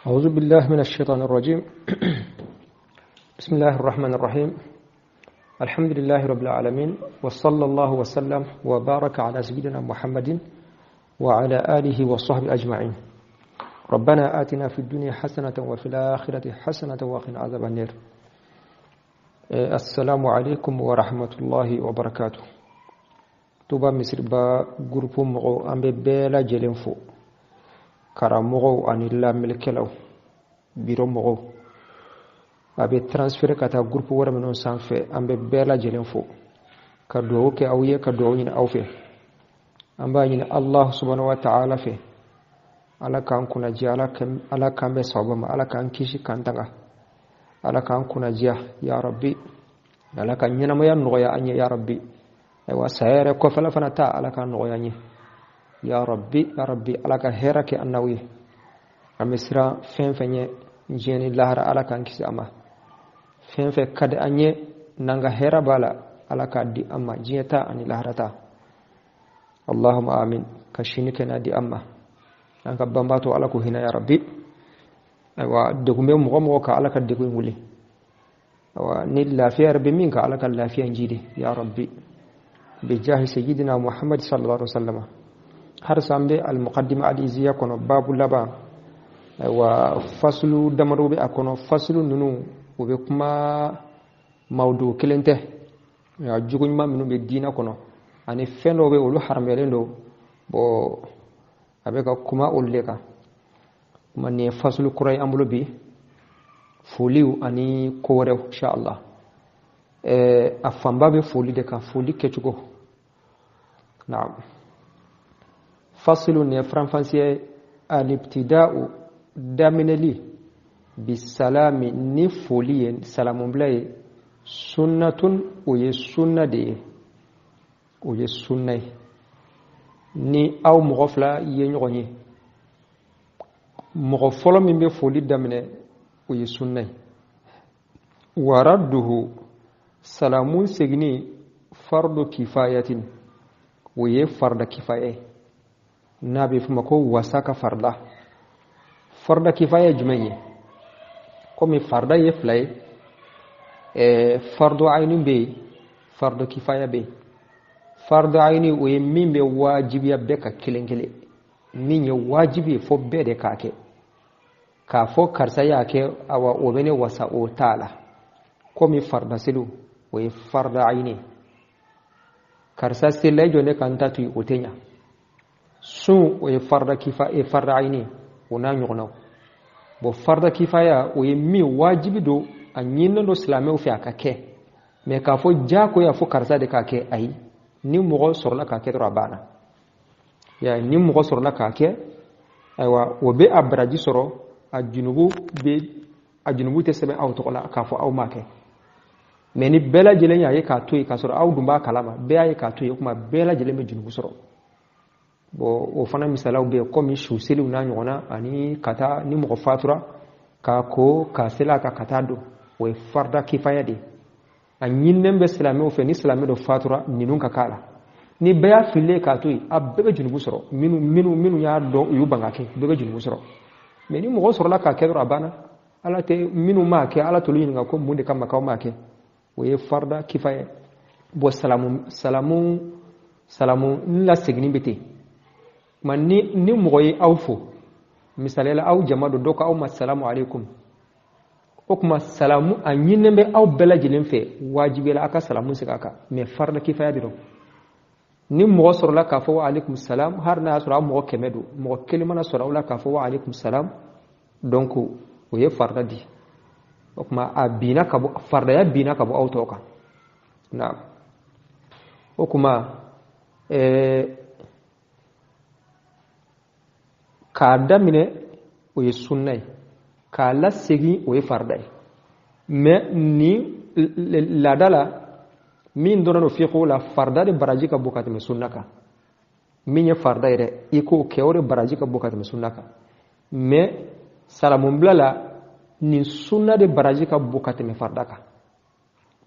أعوذ بالله من الشيطان الرجيم. بسم الله الرحمن الرحيم. الحمد لله رب العالمين، وصلى الله وسلم وبارك على سيدنا محمد وعلى آله وصحبه أجمعين. ربنا آتنا في الدنيا حسنة وفي الآخرة حسنة وقنا عذاب النار. السلام عليكم ورحمة الله وبركاته. Touba Misiriba groupe mɔgɔw, an bɛ bɛɛ lajɛlen fo, karamɔgɔw ani lamɛnnikɛlaw, biro mɔgɔw, a bɛ transfert ka taa groupe wɛrɛ minnu sanfɛ, an bɛ bɛɛ lajɛlen fo ka dugawu kɛ aw ye, ka dugawu ɲini aw fɛ. An b'a ɲini Allah subhanahu wa ta'ala fɛ, Ala k'an kunnadiya, Ala k'an bɛn sawaba ma, Ala k'an kisi k'an tanga, Ala k'an kunnadiya ya Rabbi, Ala ka ɲɛnamaya nɔgɔya an ye ya Rabbi. Ayiwa, saya yɛrɛ kɔfɛla fana ta, Ala k'a nɔgɔya an ye ya Rabbi, ya Rabbi. Ala ka hɛrɛ kɛ an n'aw ye. An bɛ siran fɛn fɛn ɲɛ diɲɛ ni lahara, Ala k'an kisi a ma. Fɛn fɛn ka di an ye n'an ka hɛrɛ b'a la, Ala k'a di an ma, diɲɛ ta ani lahara ta. Allahumma amin. Ka sini kɛnɛya di an ma, an ka banbaatɔ, Ala k'u hinɛ ya Rabbi. Ayiwa, degun bɛ mɔgɔ mɔgɔ kan, Ala ka degun in wuli. Ayiwa, ni lafiya yɛrɛ bɛ min kan, Ala ka lafiya in jidi ya Rabbi, bijahi sayyidina Muhammad sallallahu alaihi wasallam. Har an bɛ al-muqaddima al-iziya kɔnɔ, babu laban. Ayiwa, fasulu damadɔ bɛ a kɔnɔ. Fasulu ninnu, u bɛ kuma mawdu kelen tɛ, jogo ɲuman minnu bɛ diinɛ kɔnɔ ani fɛn dɔw bɛ olu haramuyalen don. Bon, a bɛ ka kuma olu de kan. Kuma nin ye fasulu kura ye an bolo bi, foliw ani ko wɛrɛw inshallah. A fanba bɛ foli de kan, foli kɛcogo. Naam, fasilu nin ye faranfasiya ye. Alibtida'u, daminɛli, bisalami, ni foli ye, salamubila ye, sunnatun, o ye sunna de ye, o ye sunna ye. Ni aw mɔgɔ fila ye ɲɔgɔn ye, mɔgɔ fɔlɔ min bɛ foli daminɛ, o ye sunna ye. Waradduhu, salamu seginni, fardu kifayatin, o ye farda kifaya ye, n'a bɛ f'o ma ko wasa ka farida. Farda kifaya ye jumɛn ye? Komi farida ye fila ye, fardu ayini bɛ yen, fardu kifaya bɛ yen. Fardu ayini, o ye min bɛ wajibiya bɛɛ ka kelen kelen, min ye wajibi ye fo bɛɛ de k'a kɛ. K'a fɔ karisa y'a kɛ, awa, o bɛ ne wasa, o t'a la. Komi farida seliw, o ye farda ayini. Karisa selila, i jɔ ne ka n ta to yen, o tɛ ɲa. Sun, o ye farda kifa e farda ayini, o n'a ɲɔgɔnnaw. Bon, farda kifaya, o ye min wajibi don, a ɲininen don silamɛw fɛ a ka kɛ, mais k'a fɔ diyagoya fo karisa de k'a kɛ, ayi. Ni mɔgɔ sɔrɔla k'a kɛ dɔrɔn, a banna. Ya ni mɔgɔ sɔrɔla k'a kɛ, ayiwa, o bɛ a baraji sɔrɔ, a junubu bɛ, a junubu tɛ sɛbɛn aw tɔgɔ la k'a fɔ aw m'a kɛ. Mais ni bɛɛ lajɛlen y'a ye k'a to yen, k'a sɔrɔ aw dun b'a kalama, bɛɛ y'a ye k'a to yen, o tuma bɛɛ lajɛlen bɛ junubu sɔrɔ. Bon, o fana misaliyaw bɛ yen, komi su seliw n'a ɲɔgɔnna, ani ka taa ni mɔgɔ fatura, k'a ko k'a seli a kan ka taa don, o ye farda kifaya de ye. A ɲininen bɛ silamɛw fɛ, ni silamɛ dɔ fatura, ninnu ka k'a la. Ni bɛɛ y'a fililen k'a to yen, a bɛɛ bɛ junubu sɔrɔ. Minnu y'a dɔn, u y'u ban k'a kɛ, bɛɛ bɛ junubu sɔrɔ. Mais ni mɔgɔ sɔrɔla k'a kɛ dɔrɔn, a banna. Ala tɛ minnu m'a kɛ, Ala t'olu ɲininka ko mun de kama k'aw m'a kɛ. O ye farda kifaya. Bon, salamu laseginni bɛ ten. Ma ni mɔgɔ ye aw fo, misaliya la, aw jama don, dɔ ko aw ma salamu aleykum, o tuma salamu a ɲininen bɛ aw bɛɛ lajɛlen fɛ, wajibi la aw ka salamu segin a kan. Mais farda kifaya de don. Ni mɔgɔ sɔrɔla k'a fɔ wa aleykum salam, hali n'a y'a sɔrɔ aw mɔgɔ 100 don, mɔgɔ kelen mana sɔrɔ aw la k'a fɔ wa aleykum salam, donc o ye farida di. O tuma a binna ka bɔ, faridaya binna ka bɔ aw tɔw kan. Naam, o tuma k'a daminɛ, o ye sunna ye, k'a lasegin, o ye farida ye. Mais ni laada la, min dɔnnen don fiqh la, farida de baraji ka bon ka tɛmɛ sunna kan. Min ye farida yɛrɛ, i k'o kɛ, o de baraji ka bon ka tɛmɛ sunna kan. Mais salamubila la, nin sunna de baraji ka bon ka tɛmɛ farida kan.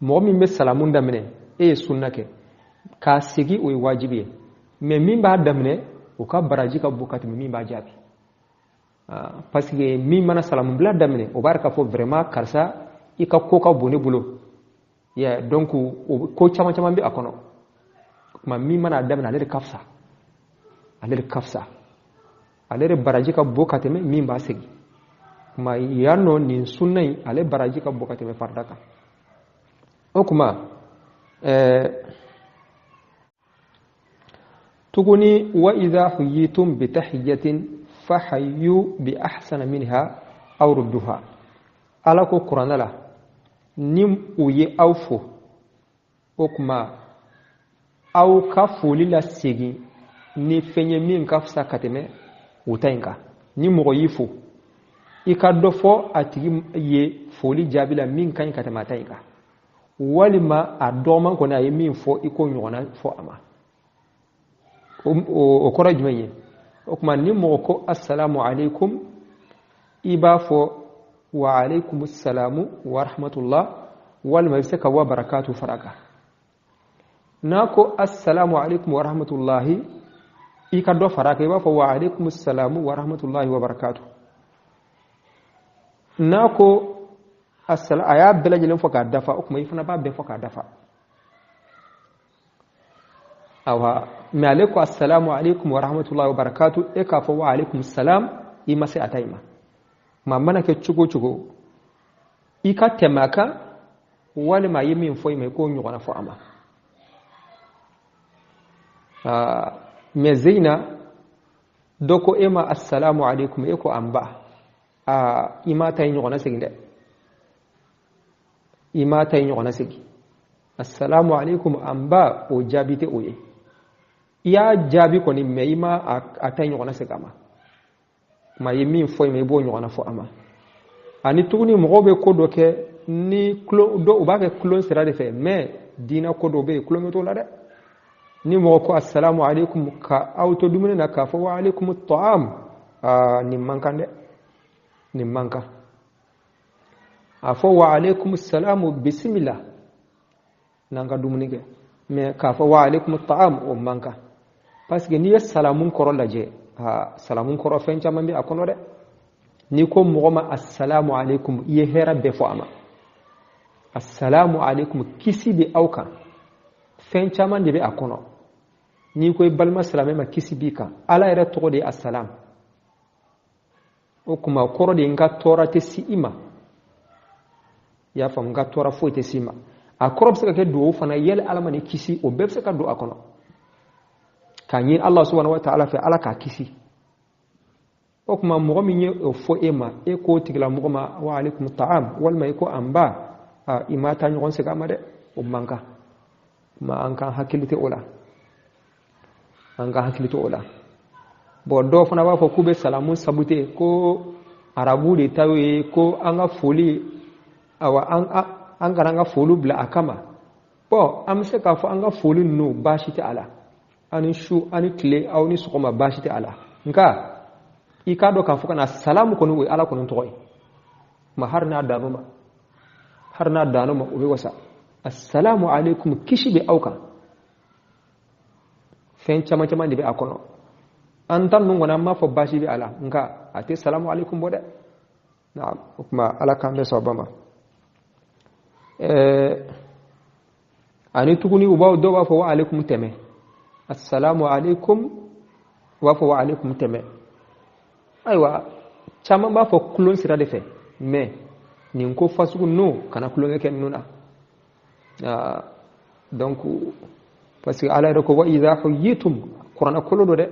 Mɔgɔ min bɛ salamu daminɛ, e ye sunna kɛ, k'a segin, o ye wajibi ye. Mais min b'a daminɛ, o ka baraji ka bon ka tɛmɛ min b'a jaabi. Parce que min mana salamu bila daminɛ, o b'a yira k'a fɔ vraiment karisa, i ka ko ka bon ne bolo. Ya, donc o ko caman caman bɛ a kɔnɔ. Kuma min mana daminɛ, ale de ka fisa, ale de ka fisa, ale de baraji ka bon ka tɛmɛ min b'a segin. Kuma yan nɔ, nin sunna in, ale baraji ka bon ka tɛmɛ farida kan. O kuma tuguni, wa idha huyitum bi tahiyatin fahayyu bi ahsana minha aw rudduha. Ala ko kuranɛ la, ni u ye aw fo, o kuma aw ka foli la segin ni fɛn ye min ka fisa ka tɛmɛ u ta in kan. Ni mɔgɔ y'i fo, i ka dɔ fɔ a tigi ye foli jaabi la min ka ɲi ka tɛmɛ a ta in kan, walima a dɔgɔman kɔni, a ye min fɔ, i k'o ɲɔgɔnna fɔ a ma. O kɔrɔ ye jumɛn ye? O tuma, ni mɔgɔ ko assalamu alaikum, i b'a fɔ wa alaikum salamu wa rahmatullah, walima i bɛ se ka wa barakatu fara a kan. N'a ko assalamu alaikum wa rahmatullahi, i ka dɔ fara a kan, i b'a fɔ wa alaikum salamu wa rahmatullahi wa barakatu. N'a ko a y'a bɛɛ lajɛlen fɔ k'a dafa, o tuma i fana b'a bɛɛ fɔ k'a dafa. Awa, mais ale ko assalamu alaikum wa rahmatullahi wa barakatu, e k'a fɔ wa alaikum salam, i ma se a ta in ma. Ma mana kɛ cogo o cogo, i ka tɛmɛ a kan, walima a ye min fɔ i ma, i k'o ɲɔgɔnna fɔ a ma. Mais zeyina dɔ ko e ma assalamu alaikum, e ko an ba, i ma ta i ɲɔgɔnna segin dɛ, i ma ta i ɲɔgɔnna segin. Assalamu alaikum, an ba, o jaabi tɛ o ye. I y'a jaabi kɔni, mais i ma a ta i ɲɔgɔnna segin a ma. Ma ye min fɔ i ma, i b'o ɲɔgɔnna fɔ a ma. Ani tuguni, mɔgɔw bɛ ko dɔ kɛ ni tulon dɔ, u b'a kɛ tulon sira de fɛ, mais diinɛ ko dɔw bɛ yen, tulonkɛ t'o la dɛ. Ni mɔgɔ ko assalamu alaikum ka aw to dumuni na, k'a fɔ wa alaikum ta'am, nin man kan dɛ, nin man kan. A fɔ wa alaikum salamu, bisimila, n'an ka dumuni kɛ. Mais k'a fɔ wa alaikum ta'am, o man kan, parce que n'i ye salamu kɔrɔ lajɛ, salamu kɔrɔ fɛn caman bɛ a kɔnɔ dɛ. N'i ko mɔgɔ ma assalamu alaikum, i ye hɛrɛ bɛɛ fɔ a ma. Assalamu alaikum, kisi bɛ aw kan, fɛn caman de bɛ a kɔnɔ. N'i ko i balima silamɛ ma kisi b'i kan, Ala yɛrɛ tɔgɔ de ye assalam. O kuma kɔrɔ de ye n ka tɔɔrɔ tɛ si i ma. I y'a faamu, n ka tɔɔrɔ foyi tɛ s'i ma. A kɔrɔ bɛ se ka kɛ duwawu fana, yali Ala ma ni kisi, o bɛɛ bɛ se ka don a kɔnɔ, k'a ɲini Allah subhanahu wa ta'ala fɛ, Ala k'a kisi. O tuma, mɔgɔ min ye o fɔ e ma, e k'o tigilamɔgɔ ma wa alaikum ta'am, walima i ko an ba, i ma taa ɲɔgɔn segin a ma dɛ, o man kan. Ma an kan hakili tɛ o la, an ka hakili to o la. Bon, dɔw fana b'a fɔ k'u bɛ salamu sabute ko arabu de ta ye, ko an ka foli, awa, an kana an ka foliw bila a kama. Bon, an bɛ se k'a fɔ an ka foli ninnu, baasi tɛ a la, ani su, ani tile, aw ni sɔgɔma, baasi tɛ a la. Nka i k'a dɔn k'a fɔ ka na salamu kɔni, o ye Ala kɔni tɔgɔ ye. Ma hali n'a dan'o ma, hali n'a dan'o ma, o bɛ wasa. Assalamu alaikum, kisi bɛ aw kan, fɛn caman caman de bɛ a kɔnɔ. An ta ninnu kɔni, an m'a fɔ baasi bɛ a la, nka a tɛ salamu alaikum bɔ dɛ. Naam, o tuma Ala k'an bɛn sababa ma. Ani tuguni, u b'a dɔw b'a fɔ wa alaikum tɛmɛ, assalamu alaikum, u b'a fɔ wa alaikum tɛmɛ. Ayiwa, caman b'a fɔ kulon sira de fɛ, mais nin ko fasugu ninnu, kana kulonkɛ kɛ ninnu na. Donc parce que Ala yɛrɛ ko wa idha huyitum, kuranɛ kolo do dɛ,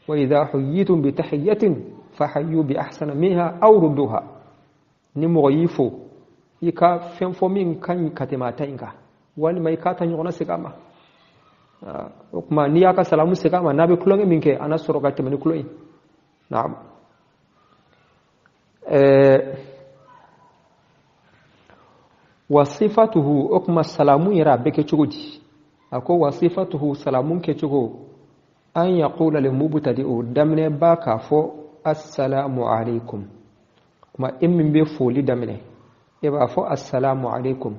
wa idha huyitum bi tahiyatin fahayyu bi ahsana minha aw rudduha. Ni mɔgɔ y'i fo, i ka fɛn fɔ min ka ɲi ka tɛmɛ a ta in kan, walima i k'a ta ɲɔgɔnna segin a ma. O tuma, n'i y'a ka salamu segin a ma, n'a bɛ kulonkɛ min kɛ, a na sɔrɔ ka tɛmɛ ni kulon ye. Naam. Wa sifatuhu, o tuma salamu yɛrɛ, a bɛ kɛ cogo di? A ko wa sifatuhu, salamu kɛcogo, an yaqula lil mubtadi'u, daminɛba k'a fɔ assalamu alaikum. Kuma e min bɛ foli daminɛ, e b'a fɔ assalamu alaikum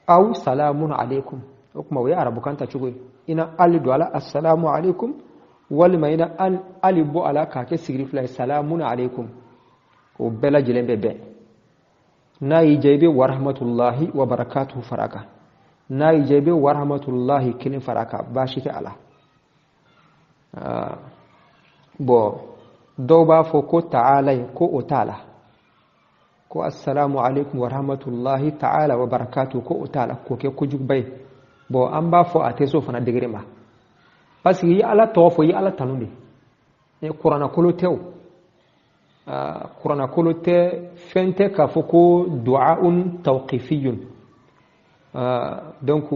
aw salamun alaikum. O kuma o ye arabukan ta cogo ye. I na ali don a la, assalamu alaikum, Walima i na ali bɔ a la k'a kɛ sigiri fila ye, salamun aleykum, o bɛɛ lajɛlen bɛ bɛn. N'a y'i diya, i bɛ warahmatulahi wa barakatuhu fara a kan. N'a y'i diya, i bɛ warahmatulahi kelen fara a kan, baasi tɛ a la. Bon, dɔw b'a fɔ ko ta'ala ye, ko o t'a la, ko assalamu alaikum wa rahmatullahi ta'ala wa barakatuhu, ko o t'a la, k'o kɛ kojuguba ye. Bon, an b'a fɔ a tɛ s'o fana degré ma, parce que i ye Ala tɔgɔ fɔ, i ye Ala tanu de. Kuranna kolo tɛ, o kuranna kolo tɛ, fɛn tɛ k'a fɔ ko du'aun tawqifiyun. Donc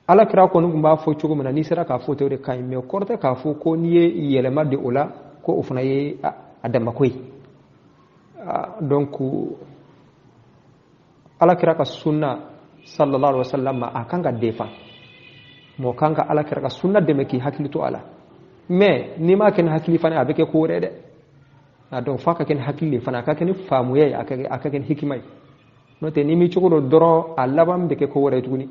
Ala kira kɔni tun b'a fɔ cogo min na, n'i sera k'a fɔ ten, o de ka ɲi. Mais kɔrɔ tɛ k'a fɔ ko n'i ye yɛlɛma di o la, ko o fana ye a damako ye. Donc Ala kira ka sunna sallallahu alaihi wasallam, a kan ka defa, mɔgɔ kan ka Ala kira ka sunna dɛmɛ k'i hakili to a la. Mais n'i m'a kɛ ni hakili fana, a bɛ kɛ ko wɛrɛ dɛ. A donc f'a ka kɛ ni hakili de fana, a ka kɛ ni faamuya ye, a ka kɛ ni hikima ye. N'o tɛ, n'i m'i cogo dɔ dɔrɔn, a laban bɛ kɛ ko wɛrɛ ye tuguni.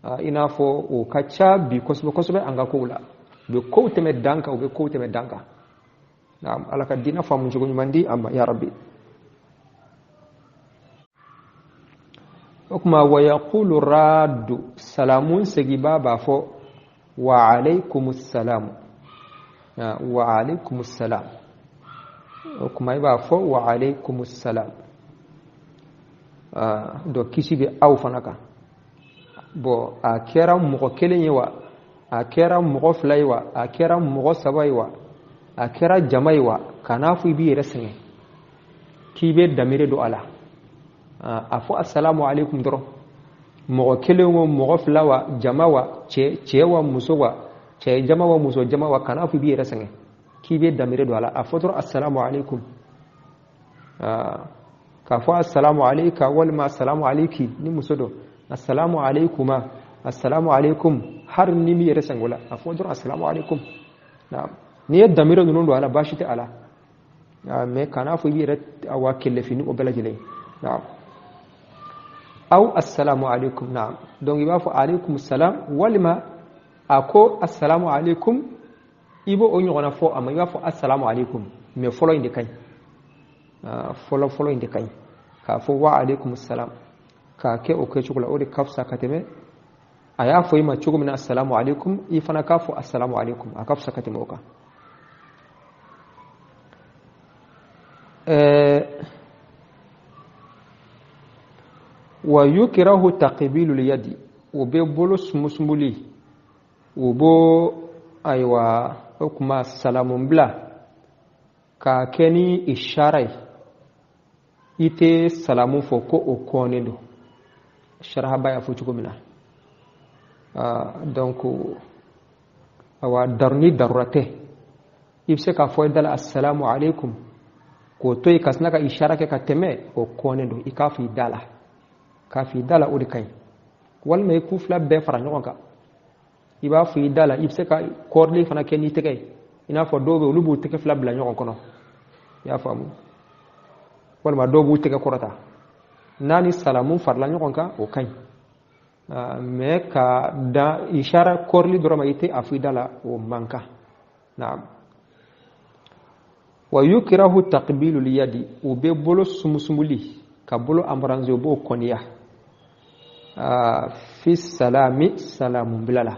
I n'a fɔ o ka ca bi kosɛbɛ kosɛbɛ an ka kow la, u bɛ kow tɛmɛ dan kan, u bɛ kow tɛmɛ dan kan. Naam, Ala ka diinɛ faamu cogo ɲuman di an ma, ya rabbi. O kuma, wa yaqulu raddu, salamun segiba b'a fɔ wa alaykum salam, wa alaykum salam. O kuma, i b'a fɔ wa alaykum salam, donc kisi bɛ aw fana kan. Bon, a kɛra mɔgɔ kelen ye wa, a kɛra mɔgɔ fila ye wa, a kɛra mɔgɔ saba ye wa, a kɛra jama ye wa, kan'a fɔ i b'i yɛrɛ sɛgɛn k'i bɛ damire don a la. A fɔ assalamu alaikum dɔrɔn. Mɔgɔ kelen o, mɔgɔ fila wa, jama wa, cɛ wa, muso wa, cɛ jama wa, muso jama wa, kan'a fɔ i b'i yɛrɛ sɛgɛn k'i bɛ damire don a la. A fɔ dɔrɔn assalamu alaikum. K'a fɔ assalamu alayka walima assalamu alayki ni muso don, assalamu alaykuma, assalamu alaikum, har ni mi yɛrɛ sɛgɛn o la, a fɔ dɔrɔn assalamu alaikum. Naam, n'i ye damire ninnu don a la, baasi tɛ a la, mais kan'a fɔ i b'i yɛrɛ awa kɛlɛfini o bɛɛ lajɛlen. Naam, aw assalamu alaikum. Naam, donc i b'a fɔ alaikum salam, walima a ko assalamu alaikum, i b'o ɲɔgɔnna fɔ a ma, i b'a fɔ assalamu alaikum. Mais fɔlɔ in de ka ɲi, fɔlɔ fɔlɔ in de ka ɲi, k'a fɔ wa alaikum salam, k'a kɛ o kɛcogo la, o de ka fisa ka tɛmɛ a y'a fɔ i ma cogo min na assalamu alaikum, i fana k'a fɔ assalamu alaikum, a ka fisa ka tɛmɛ o kan. Wa yukrahu taqbilul yadi, o bɛ bolo sumusumuli, o b'o ayiwa, o kuma salamu bila k'a kɛ ni ishara ye, i tɛ salamu fɔ, ko o kɔnnen don, sharahaba y'a fɔ cogo min na. Donc awa daru ni darura tɛ, i bɛ se k'a fɔ i da la assalamu alaikum, k'o to yen ka sina ka ishara kɛ ka tɛmɛ, o kɔnnen don. I k'a fɔ i da la, k'a fɔ i da la, o de ka ɲi. Walima i k'u fila bɛɛ fara ɲɔgɔn kan, i b'a fɔ i da la, i bɛ se ka kɔrili fana kɛ n'i tɛgɛ ye, i n'a fɔ dɔw bɛ olu b'u tɛgɛ fila bila ɲɔgɔn kɔnɔ, i y'a faamu, walima dɔw b'u tɛgɛ kɔrɔta, n'a ni salamu farala ɲɔgɔn kan, o ka ɲi. Mais ka dan ishara kɔrili dɔrɔn ma, i tɛ a fɔ i da la, o man kan. Naam, wa yukrahu taqbilul yadi, o bɛ bolo sumusumuli, ka bolo embrasser, o b'o kɔniya fi salami, salamu bila la,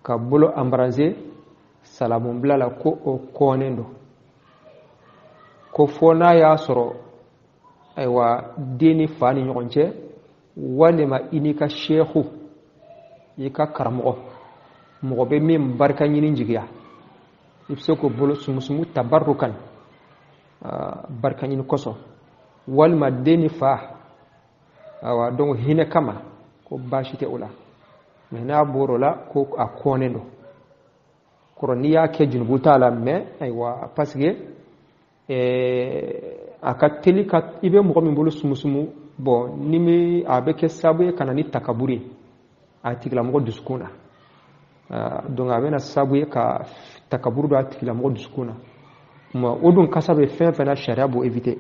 ka bolo embrasser salamu bila la, ko o kɔnnen don. Ko fo n'a y'a sɔrɔ ayiwa den ni fa ni ɲɔgɔn cɛ, walima i n'i ka sehu, i ka karamɔgɔ, mɔgɔ bɛ min barika ɲini jigiya, i bɛ se k'o bolo sumusumu tabarukan, barika ɲini kosɔn, walima den ni fa, awa donc hinɛ kama, ko baasi tɛ o la. Mais n'a bɔr'o la, ko a kɔnnen don. Kɔrɔ n'i y'a kɛ, junubu t'a la, mais ayiwa, parce que a ka teli ka i bɛ mɔgɔ min bolo sumusumu, bon, ni mi a bɛ kɛ sababu ye ka na ni takaburu ye a tigilamɔgɔ dusukun na. Donc a bɛ na sababu ye ka takaburu don a tigilamɔgɔ dusukun na. Kuma o dun kasa bɛ fɛn fɛn na, sariya b'o éviter.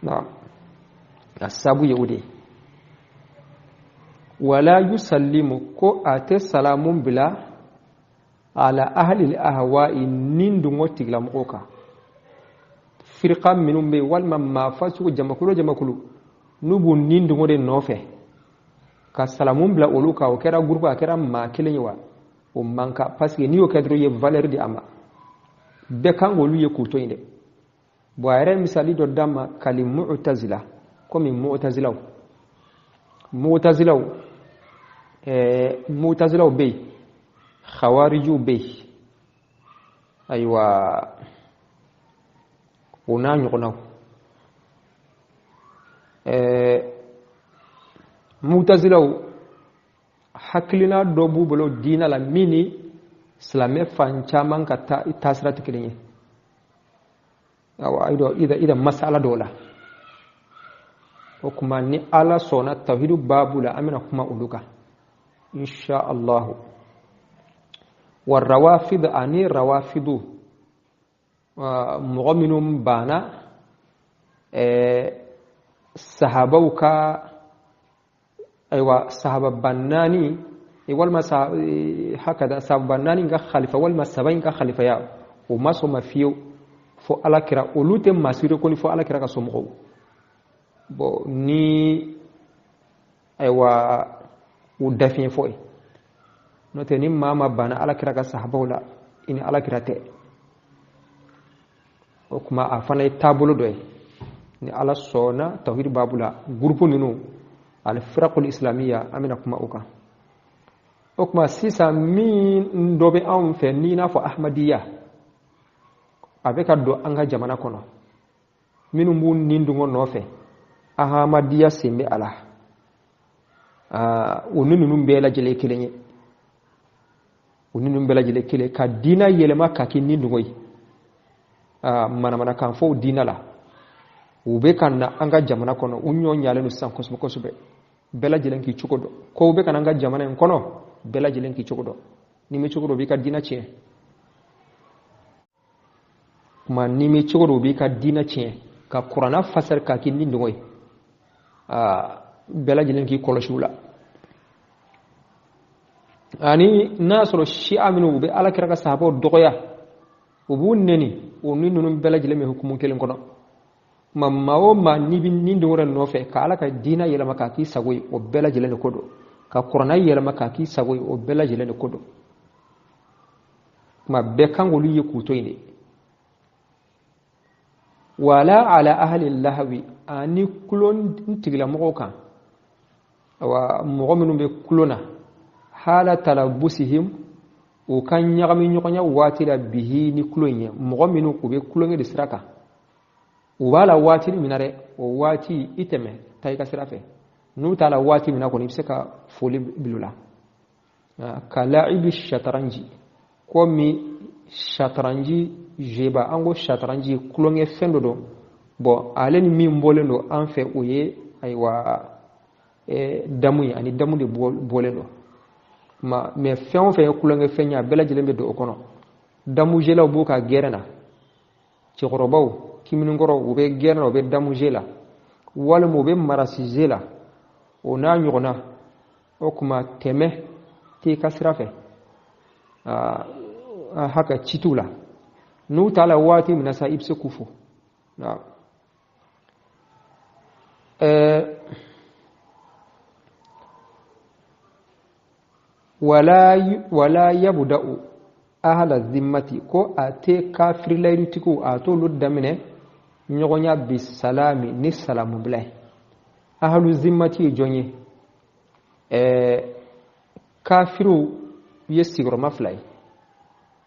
Naam, a sababu ye o de ye. Wala yusallimu, ko a tɛ salamu bila. Ala ahlil ahwa'i, nin dungɔ tigilamɔgɔw kan, firqa minnu bɛ yen walima maa fasugu, jamakulu jamakulu, n'u b'u nin dungɔ de nɔfɛ ka salamu bila olu kan, o kɛra groupe, a kɛra maa kelen ye wa, o man kan, parce que n'i y'o kɛ dɔrɔn, i ye valeur di a ma. Bɛɛ kan k'olu ye k'u to yen dɛ. Bon, a yɛrɛ misali dɔ d'an ma, kali mu'tazila, komi mu'tazilaw. Mu'tazilaw, mu'tazilaw bɛ yen, khawarijiw bɛ yen, ayiwa, o n'a ɲɔgɔnnaw. Mutazilaw, hakilina dɔ b'u bolo diina la min ni silamɛ fan caman ka taasira tɛ kelen ye. Awa, ida ida masala dɔw la, o kuma, ni Ala sɔnna, tawhidu baabu la, an bɛna kuma olu kan insha Allahu. Wa rawafid, ani rawafidu, mɔgɔ minnu banna sahabaw ka, ayiwa, sahaba naani walima hakada, sahaba naani ka khalifa walima saba in ka khalifaya, o ma sɔn ma fiyewu fo Ala kira. Olu tɛ maa si reconnu fo Ala kira ka somɔgɔw. Bon, ni ayiwa, u dafiɲɛ fɔ ye, n'o tɛ, ni maa ma banna Ala kira ka sahabaw la, i ni Ala kira tɛ. O kuma, a fana ye taabolo dɔ ye. Ni Ala sɔnna, tawhid babu la, groupe ninnu, alfiraqul islamiyya, an bɛna kuma o kan. O kuma sisan, min dɔ bɛ anw fɛ n'i n'a fɔ ahmadiyya, a bɛ ka don an ka jamana kɔnɔ, minnu b'u nin dungɔ nɔfɛ, ahmadiyya sen bɛ a la. O ni ninnu bɛɛ lajɛlen kelen ye, o ni ninnu bɛɛ lajɛlen kelen, ka diina yɛlɛma ka kɛ nin dungɔ ye, manamanakan fɔw diina la. U bɛ ka na an ka jamana kɔnɔ, u ɲɔ ɲalen don sisan kosɛbɛ kosɛbɛ. Bɛɛ lajɛlen k'i cogo dɔn. Kow bɛ ka na an ka jamana in kɔnɔ, bɛɛ lajɛlen k'i cogo dɔn. N'i m'i cogo dɔn, u b'i ka diina tiɲɛ. Kuma, n'i m'i cogo dɔn, u b'i ka diina tiɲɛ, ka kuranna fasari k'a kɛ ni dungɔ ye. Bɛɛ lajɛlen k'i kɔlɔsi u la. Ani n'a sɔrɔ siya minnu, u bɛ Ala kira ka sahabaw dɔgɔya, u b'u neni, o ni ninnu bɛɛ lajɛlen bɛ hukumu kelen kɔnɔ. Ma maa o maa n'i bɛ nin dɔn wɛrɛ nɔfɛ ka Ala ka diina yɛlɛma k'a k'i sago ye, o bɛɛ lajɛlen de ko don. Ka kuranna yɛlɛma k'a k'i sago ye, o bɛɛ lajɛlen de ko don. Kuma bɛɛ kan k'olu ye k'u to yen de. Wala ala ahli lahawi, ani kulon tigilamɔgɔw kan, awa, mɔgɔ minnu bɛ kulon na, hala talabusihim, u ka ɲagami ɲɔgɔnya waati la, bihi, ni kulon ye. Mɔgɔ minnu u bɛ kulonkɛ de sira kan, u b'a la waati min na dɛ, o waati i tɛmɛ taa i ka sira fɛ. N'u t'a la waati min na kɔni, i bɛ se ka foli bila u la. Ka la'ibi shataranji, komi shataranji jeba, an ko shataranji kulonkɛ fɛn dɔ don. Bon, ale ni min bɔlen don an fɛ, o ye ayiwa damu ye, ani damu de bɔlen don ma. Mais fɛn o fɛn ye kulonkɛ fɛn ye, a bɛɛ lajɛlen bɛ don o kɔnɔ. Damujelaw b'u ka gɛrɛn na, cɛkɔrɔbaw kimininkɔrɔ, u bɛ gɛrɛn na, u bɛ damuje la walima u bɛ marasije la, o n'a ɲɔgɔnna. O kuma, tɛmɛ t'i ka sira fɛ, haka ci t'u la. N'u t'a la waati min na sa, i bɛ se k'u fo. Wala yabda'u ahla zimmati, ko a tɛ kafiri layiritigiw, a t'olu daminɛ ɲɔgɔnya, bi salami, ni salamu bila ye. Ahlu zimmati ye jɔn ye? Kafiriw ye sigiyɔrɔma fila ye: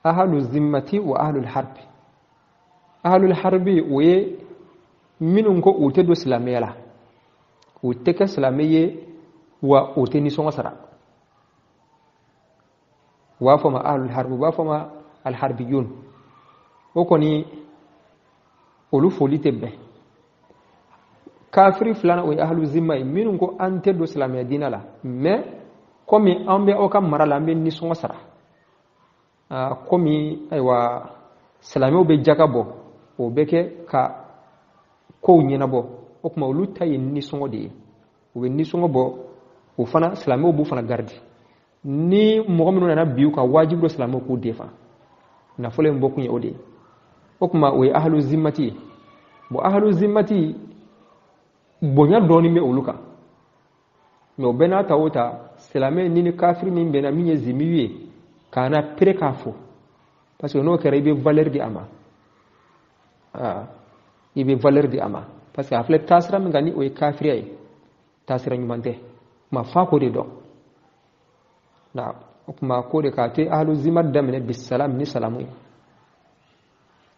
ahlu zimmati wa ahlul harbi. Ahlul harbi, o ye minnu ko u tɛ don silamɛya la, u tɛ kɛ silamɛ ye, wa u tɛ nisɔngɔ sara. U b'a fɔ ma ahlul harbi, u b'a fɔ ma alharbiyun. O kɔni, olu foli tɛ bɛn. Kafiri filanan, o ye ahlu zimma ye, minnu ko an tɛ don silamɛya diinɛ la, mais komi an bɛ aw ka mara la, an bɛ nisɔngɔ sara, komi ayiwa, silamɛw bɛ jaka bɔ, o bɛ kɛ ka kow ɲɛnabɔ. O tuma, olu ta ye nisɔngɔ de ye, u bɛ nisɔngɔ bɔ, o fana silamɛw b'u fana garidi. Ni mɔgɔ minnu nana bin u kan, wajibi don silamɛw k'u défend. Nafolo in bɔkun ye o de ye. O tuma o ye ahlu zimmati ye. Bon, ahlu zimmati, bonya dɔɔnin bɛ olu kan, mais o bɛɛ n'a ta o ta, silamɛ ni kafiri min bɛnna, min ye zimiyu ye, kana pere k'a fo, parce que n'o kɛra, i bɛ valeur di a ma. I bɛ valeur di a ma, parce que a filɛ taasira min kan, ni o ye kafiriya ye, taasira ɲuman tɛ. Ma fa k'o de dɔn na. O tuma ko de k'a tɛ ahlu zima daminɛ bisalam, ni salamu ye.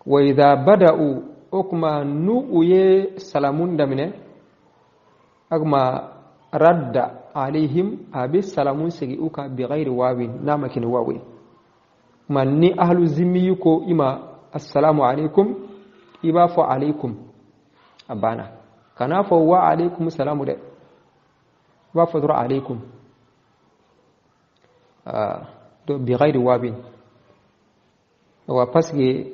Wa idha bada'u, o tuma n'u u ye salamu daminɛ, o tuma radda alayhim, a bɛ salamu segin u kan, bighayri wawin, n'a ma kɛ ni wawu ye. Kuma ni ahlu zimmiyu ko i ma assalamu alaikum, i b'a fɔ alaikum, a banna. Kan'a fɔ wa alaikum salamu dɛ, i b'a fɔ dɔrɔn alaikum, donc bighayri wawin wa, parce que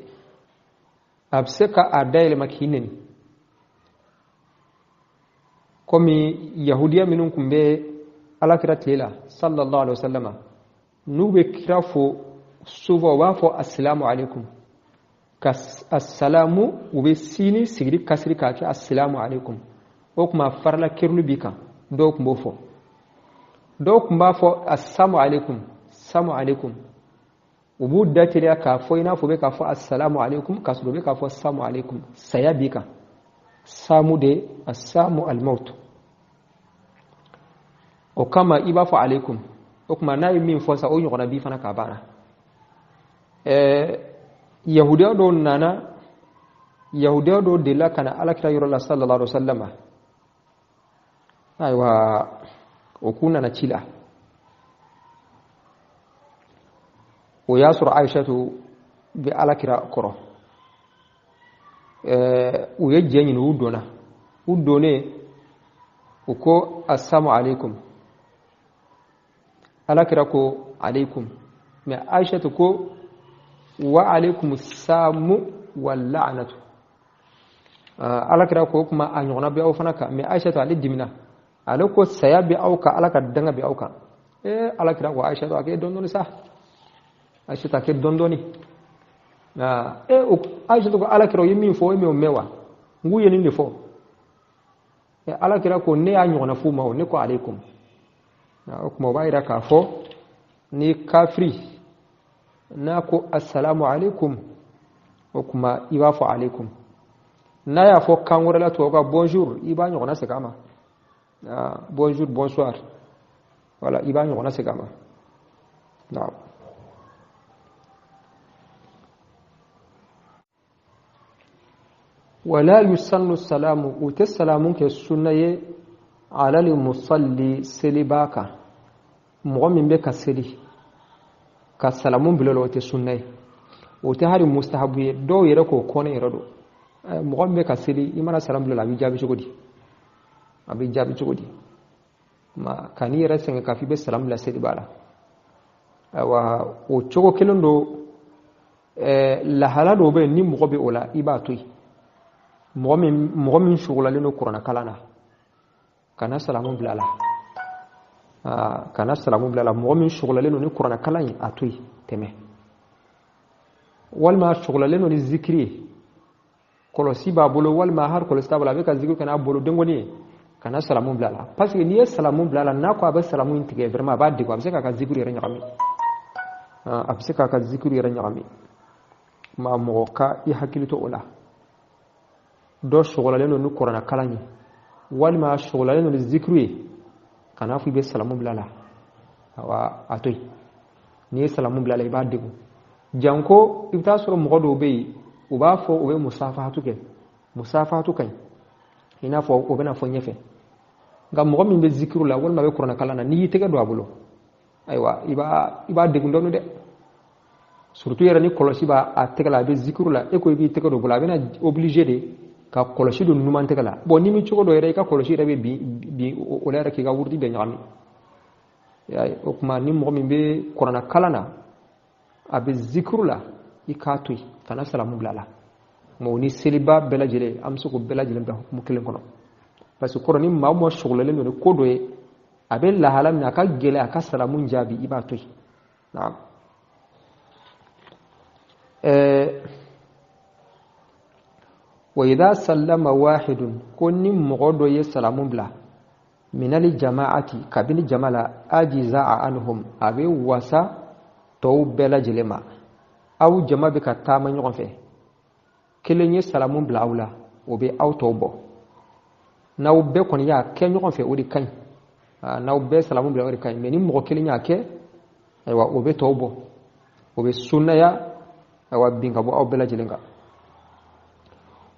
a bɛ se ka a dayɛlɛma k'i neni, komi yahudiya minnu tun bɛ Alakira tile la, sallallahu alaihi wasallam, n'u bɛ kira fo, souvent u b'a fɔ assalamu alaikum, ka assalamu, u bɛ sini sigiri kasiri k'a kɛ assalamu alaikum. O tuma farala kerulu b'i kan. Dɔw tun b'o fɔ, dɔw tun b'a fɔ assamu alaikum, samu alaikum. U b'u da teliya k'a fɔ i n'a fɔ u bɛ k'a fɔ assalamu alaikum, k'a sɔrɔ u bɛ k'a fɔ samu alaikum, saya b'i kan. Samu de, assamu almaut. O kama i b'a fɔ alaikum. O tuma n'a ye min fɔ sa, o ɲɔgɔnna b'i fana k'a banna. Yahudiya dɔw nana, yahudiya dɔw delila ka na Alakira yɔrɔ la, sallallahu alaihi wasallam. Ayiwa, o k'u nana ci la. O y'a sɔrɔ Aishatu bɛ Alakira kɔrɔ. U ye jɛ ɲini, u donna. U donnen, u ko assalamu alaikum. Alakira ko alaikum, mais Aishatu ko wa alaikum samu wal la'natu. Alakira ko kuma a ɲɔgɔnna bɛ aw fana kan. Mais Aishatu, ale dimina, ale ko saya bɛ aw kan, Ala ka danga bɛ aw kan. Alakira ko Aishatu a kɛ dɔɔni dɔɔni sa, Aishatu a kɛ dɔɔni dɔɔni. Aishatu ko Alakira, o ye min fɔ, o ye min mɛn wa? N k'u ye nin de fɔ. Alakira ko ne y'a ɲɔgɔnna f'u ma, o ne ko alaikum. O tuma o b'a yira k'a fɔ ni kafiri n'a ko assalamu alaikum, o tuma i b'a fɔ alaikum. N'a y'a fɔ kan wɛrɛ la, tubabu ka bonjour, i b'a ɲɔgɔnna segin a ma, bonjour, bonsoir, voilà, i b'a ɲɔgɔnna segin a ma. Naam. Wala yusannu salamu, u tɛ salamu kɛ sunna ye, alal musalli, seliba kan. Mɔgɔ min bɛ ka seli, ka salamu bila o la, o tɛ sunna ye, o tɛ hali mustahabu ye. Dɔw yɛrɛ k'o kɔnɛ yɛrɛ don. Mɔgɔ min bɛ ka seli, i mana salamu bila o la, a b'i jaabi cogo di? A b'i jaabi cogo di? Ma ka n'i yɛrɛ sɛgɛn k'a fɔ i bɛ salamu bila seliba la. Ayiwa, o cogo kelen don. Lahala dɔw bɛ yen, ni mɔgɔ bɛ o la, i b'a to yen. Mɔgɔ min sugulalen don kuranɛ kalan na, kana salamu bila a la, kana salamu bila a la. Mɔgɔ min sugulalen don ni kuranɛ kalan ye, a to yen, tɛmɛ. Walima sugulalen don ni zikiri ye, kɔlɔsi b'a bolo, walima hali kɔlɔsi t'a bolo, a bɛ ka zikiri kɛ n'a bolo denkɔni ye, kana salamu bila a la, parce que n'i ye salamu bila a la, n'a ko a bɛ salamu in tigɛ, vraiment a b'a degun, a bɛ se k'a ka zikiri yɛrɛ ɲagami, a bɛ se k'a ka zikiri yɛrɛ ɲagami. Ma mɔgɔ ka i hakili to o la. Dɔ sɔgɔlalen don ni kuranɛ kalan ye, walima sɔgɔlalen don ni zikiri ye, kana fɔ i bɛ salamu bila a la. Awa, a to yen. N'i ye salamu bila a la, i b'a degun. Janko i bɛ taa sɔrɔ mɔgɔ dɔw bɛ yen, u b'a fɔ u bɛ musafahatu kɛ. Musafahatu ka ɲi, i n'a fɔ o bɛna fɔ ɲɛfɛ. Nka mɔgɔ min bɛ zikiru la, walima a bɛ kuranɛ kalan na, n'i y'i tɛgɛ don a bolo, ayiwa, i b'a degun dɔɔni dɛ. Surtout yɛrɛ ni kɔlɔsi b'a a tɛgɛ la, a bɛ zikiru la, e ko i b'i tɛgɛ don bolo, a bɛna obligé de ka kɔlɔsi don numan tɛgɛ la. Bon, n'i mi cogo dɔ yɛrɛ, i ka kɔlɔsi yɛrɛ bɛ bin bin o la yɛrɛ, k'i ka wurudi bɛɛ ɲagami. O tuma ni mɔgɔ min bɛ kuranɛ kalan na, a bɛ zikiru la, i k'a to yen, kana salamu bila a la. Mɛ o ni seliba bɛɛ lajɛlen, an bɛ se k'o bɛɛ lajɛlen bila hukumu kelen kɔnɔ, parce que kɔrɔ ni maa o maa sɔgɔlalen don ni ko dɔ ye. A bɛ lahala min na, a ka gɛlɛn a ka salamu jaabi, i b'a to yen. Naam. Wa idha sallama wahidun, ko ni mɔgɔ dɔ ye salamu bila, minali jama'ati, kabini jama la, ajiza'a anhum, a bɛ wasa tɔw bɛɛ lajɛlen ma. Aw jama bɛ ka taama ɲɔgɔn fɛ, kelen ye salamu bila aw la, o bɛ aw tɔw bɔ. N'aw bɛɛ kɔni y'a kɛ ɲɔgɔn fɛ, o de ka ɲi. N'aw bɛɛ salamu bila, o de ka ɲi. Mais ni mɔgɔ kelen y'a kɛ, ayiwa, o bɛ tɔw bɔ, o bɛ sunnaya, ayiwa, bin ka bɔ aw bɛɛ lajɛlen kan.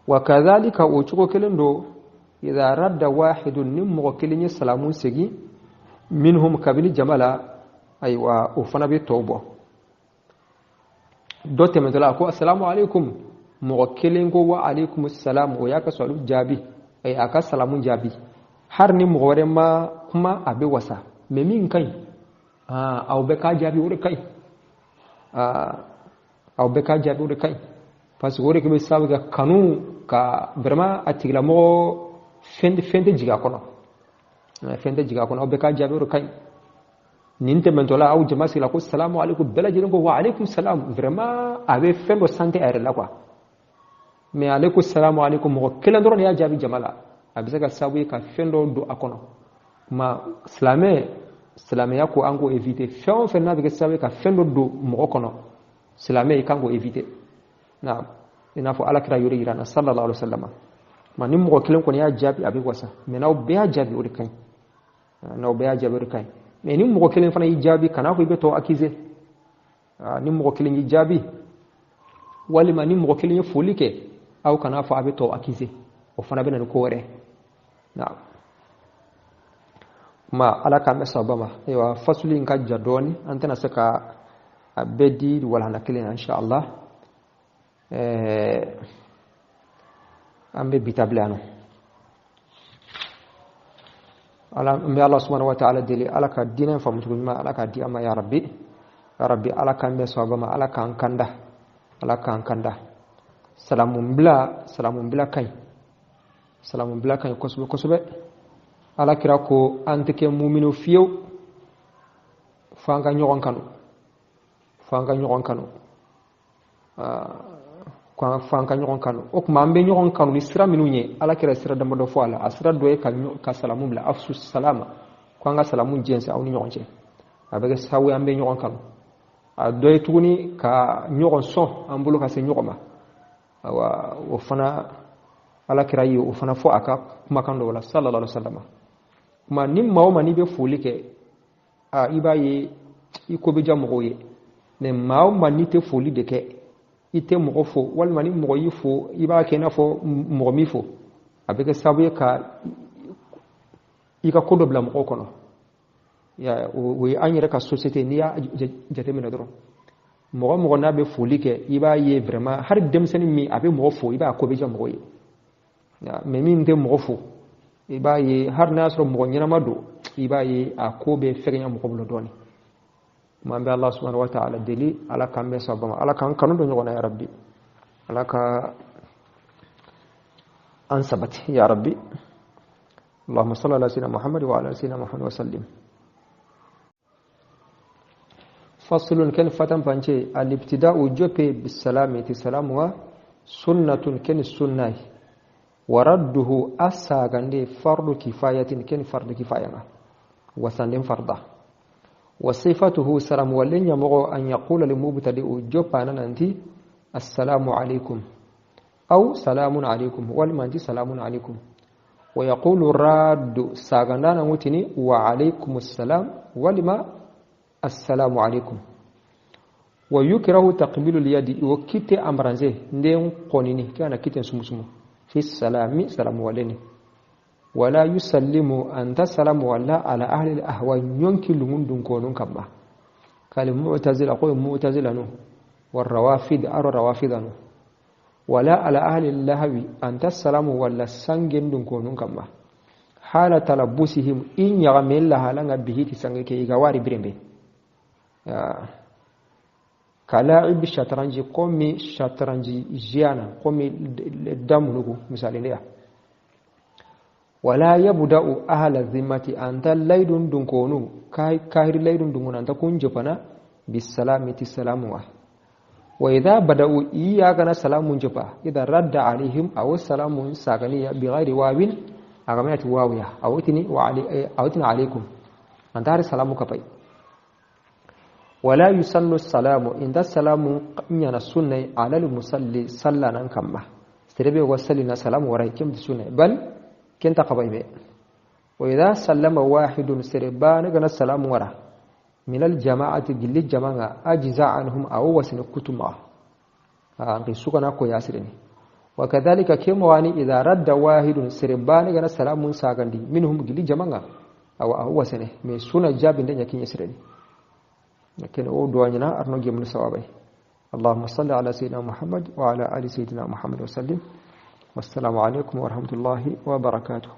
Wa kadhalika, o cogo kelen don, idha radda wahidun, ni mɔgɔ kelen ye salamu segin, minhum, kabini jama la, ayiwa, o fana bɛ tɔw bɔ. Dɔ tɛmɛtɔla a ko assalamu alaikum, mɔgɔ kelen ko wa alaikum salam, o y'a ka sɔlu jaabi, a ka salamu jaabi. Har ni mɔgɔ wɛrɛ ma kuma, a bɛ wasa. Mais min ka ɲi, aw bɛɛ k'a jaabi, o de ka ɲi. Aw bɛɛ k'a jaabi, o de ka ɲi, parce que o de bɛ sababu ka kanu ka vraiment a tigilamɔgɔ fɛn tɛ jigin a kɔnɔ, fɛn tɛ jigin a kɔnɔ. Aw bɛɛ k'a jaabi, o de ka ɲi. Nin tɛmɛtɔla aw jama sigila ko salamu alaikum, bɛɛ lajɛlen ko wa alaikum salam, vraiment a bɛ fɛn dɔ santé a yɛrɛ la quoi. Mais ale ko salamu alaikum, mɔgɔ kelen dɔrɔn de y'a jaabi jama la, a bɛ se ka sababu ye ka fɛn dɔ don a kɔnɔ. Ma silamɛ, silamɛya ko an k'o éviter. Fɛn o fɛn n'a bɛ kɛ sababu ye ka fɛn dɔ don mɔgɔ kɔnɔ, silamɛ i kan k'o éviter. Naam, i n'a fɔ ala kira yɔrɔ yira na sallallahu alaihi wasallam. Ma ni mɔgɔ kelen kɔni y'a jaabi, a bɛ wasa. Mais n'aw bɛɛ y'a jaabi, o de ka ɲi. N'aw bɛɛ y'a jaabi, o de ka ɲi. Mais ni mɔgɔ kelen fana y'i jaabi, kan'a fɔ i bɛ tɔ accuser. Ni mɔgɔ kelen y'i jaabi, walima ni mɔgɔ kelen ye foli kɛ, aw kan'a fɔ a bɛ tɔ accuser, o fana bɛ na ni ko wɛrɛ. Naam, kuma ala k'an bɛ sababa ma. Ayiwa, fasuli in ka ja dɔɔni, an tɛna se ka a bɛɛ di walahana kelen na insha Allah. An bɛ bi ta bila yan nɔ. Ala, n bɛ Allah subhanahu wa ta'ala deli, ala ka diinɛ faamu cogo ɲuman, ala k'a di an ma, ya rabbi, ya rabbi, ala k'an bɛn sababa ma, ala k'an kanda, ala k'an kanda. Salamu bila, salamu bila ka ɲi, salamu bila ka ɲi kosɛbɛ kosɛbɛ. Ala kira ko an tɛ kɛ muminu fiyewu f'an ka ɲɔgɔn kanu, f'an ka ɲɔgɔn kanu, f'an ka ɲɔgɔn kanu. O tuma an bɛ ɲɔgɔn kanu ni sira minnu ye, ala kira sira damadɔ fɔ a la. A sira dɔ ye ka salamu bila, afsu salama, ko an ka salamu jɛnsɛn aw ni ɲɔgɔn cɛ, a bɛ kɛ sababu ye an bɛ ɲɔgɔn kanu. A dɔ ye tuguni ka ɲɔgɔn sɔn, an bolo ka se ɲɔgɔn ma. Awa, o fana ala kira ye o fana fɔ a ka kumakan dɔw la sallallahu alaihi wasallam. Kuma ni maa o maa n'i bɛ foli kɛ, i b'a ye i ko bɛ diya mɔgɔw ye. Mais maa o maa n'i tɛ foli de kɛ, i tɛ mɔgɔ fo, walima ni mɔgɔ y'i fo, i b'a kɛ i n'a fɔ mɔgɔ m'i fo, a bɛ kɛ sababu ye ka i ka ko dɔ bila mɔgɔw kɔnɔ. O ye an yɛrɛ ka société, n'i y'a jateminɛ dɔrɔn, mɔgɔ mɔgɔ n'a bɛ foli kɛ, i b'a ye vraiment hali denmisɛnnin min a bɛ mɔgɔ fo, i b'a ko bɛ diya mɔgɔ ye. Mais min tɛ mɔgɔ fo, i b'a ye hali n'a y'a sɔrɔ mɔgɔ ɲɛnama don, i b'a ye a ko bɛ fɛgɛnya mɔgɔ bolo dɔɔnin. Kuma an bɛ Allah subhanahu wa ta'ala deli, ala k'an bɛn sababa ma, ala k'an kanu don ɲɔgɔn na, ya rabbi, ala ka an sabati, ya rabbi. Allahumma salli ala sayyidina Muhammad wa ala sayyidina Muhammad wa sallim. Faslun ken fatan pance, al-ibtida'u jope bisalami ti salamu wa sunnatun ken sunnai, wa radduhu asagande fardu kifayatin ken fardu kifayanga wasanden farda. Wa sifatuhu salamu walenya mogo an yaqula limubtadi'u jopa nananti assalamu alaikum aw salamun alaikum wal manti salamun alaikum. Wa yaqulu raddu sagandana mutini wa alaikumus salam walima assalamu alaikum. Wa yukrahu taqbilu al-yadi wa kite amranze nden qonini kana kite sumusumu fi salami salamu waleni. Wala yusallimu anta salamu wala ala ahli al-ahwa yonki lumundun konun kamma kal mu'tazila ko mu'tazila no war rawafid ar rawafidano wala ala ahli al-lahwi anta salamu wala sangen dun konun kamma hala talabbusihim in yagamel halanga bihi sange ke igawari birembe kalaib shatranji komi shatranji jiana komi damunugu misali ne. Wala yabda'u ahla zimmati anta laydun dunkonu kahir laydun dunkonu anta kun jopana bisalamati salamu wa idha bada'u iyagana salamun jopa idha radda alaihim aw salamun saganiya bighairi wawin agamayati wawiya awtini wa awtini alaikum anta har salamu kapai. Wala yusannu salamu inda salamu nyana sunna ala al-musalli sallanan kamma serebe wa sallina salamu warai kim sunna bal kenta qabaybe. Wa idha sallama wahidun serebana gana salamu wara min al-jama'ati gilli jama'a ajza anhum aw wasna kutuma an sugana ko yasirini. Wa kadhalika kimwani idha radda wahidun serebana gana salamun sagandi minhum gilli jama'a aw wasne me suna jabin da yakin yasirini. لكن أو دعانا أرنو جمل سوابي. اللهم صل على سيدنا محمد وعلى آل سيدنا محمد وسلم. والسلام عليكم ورحمة الله وبركاته.